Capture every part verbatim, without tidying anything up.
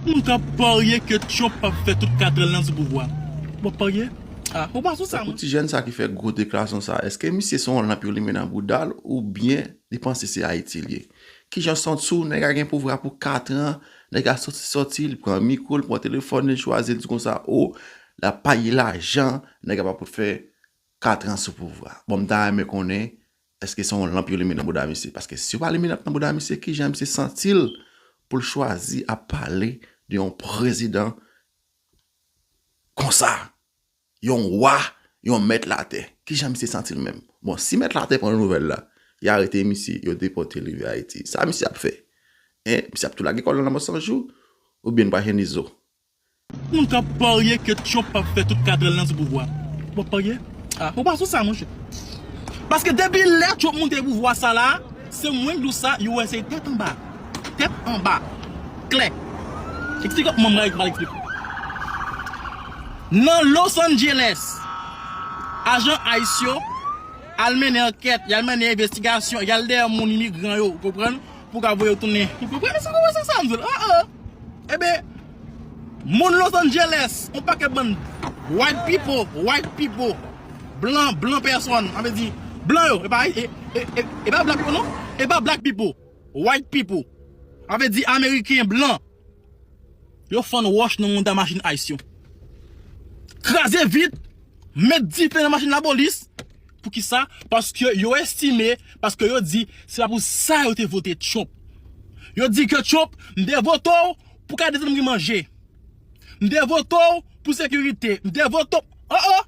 Moun k ap parye ke Trump p ap fè tout kat an l nan sou pouvwa. W ap parye? Ah, ou pa sou sa, Tankou ti jèn sa ki fè gwo deklarasyon sa, èske misye se yon lanp yo limen nan bouda l oubyen li panse se Ayiti l ye? Kijan w santi w, nèg la gen pouvwa pou kat an, nèg la soti, soti, li pran mikwo, li pran telefòn, li chwazi, li di konsa, o, l ap paye lajan, nèg la pa pou fè kat an sou pouvwa. Bon, m ta renmen konnen, èske se yon lanp yo limen nan bouda misye? Paske si yo pa limen lanp nan bouda misye, kijan misye santi l pou l chwazi ap pale de yon prezidan konsa? Yon wa, yon mèt latè. Kijan misye santi l menm? Bon, si mèt latè pran nouvèl la, y arete misye, yo depòte l rive Ayiti. Sa misye ap fè? Hein? Misye ap tou lage kò l nan lanmò san jou? Oubyen l pral jwenn izo? Moun k ap parye ke Trump p ap fè tout kat an l nan sou pouvwa. W ap parye? Ah, ou pa sou sa, monchè. Paske depi lè Trump monte pouvwa sa la, se mwen k di w sa, U S A tèt anba. Tèt anba. Klè. Eksplike kòman m pral eksplike. Nan Los Angeles, ajan ICE yo al mennen ankèt, y al mennen envestigasyon, y al dèyè moun imigran yo, ou konprann? Pou ka voye yo tounen. Ou konprann sa, ou konprann sa, sa m di w la? Ah, ah. Eben, moun Los Angeles, yon pakèt bann white people, white people, blan, blan pèsòn, sa vle di, blan yo, e pa, e, e, e, e pa black people non, e pa black people, white people, sa vle di ameriken blan, yo fann wòch nan monda machin ICE yo. Kraze vit, met dife nan machin lapolis. Poukisa? Paske yo estime, paske yo di se pa pou sa yo te vote Trump. Yo di ke Trump, m te vote w pou kay de zanmi ki manje. M te vote w pou sekirite. M te vote w. Oh, oh!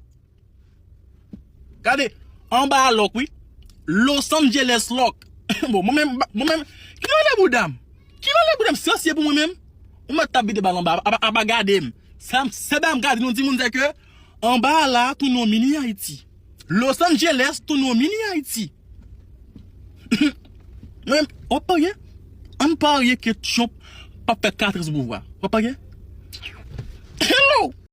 Gade, anba a lòk, wi. Los Angeles lòk. Bon, mwen menm, mwen menm, ki rele bouda m? Ki rele bouda m? Sa se pou mwen menm? Ou mèt t ap vide bal anba, ap, ap, ap gade m. Sa, sa m gade nou timoun, se ke anba a la tounen yon mini Ayiti. Los Angeles tounen yon mini Ayiti. Mwen, w ap parye? Ann parye ke Trump p ap fè kat an sou pouvwa. W ap parye? Hello!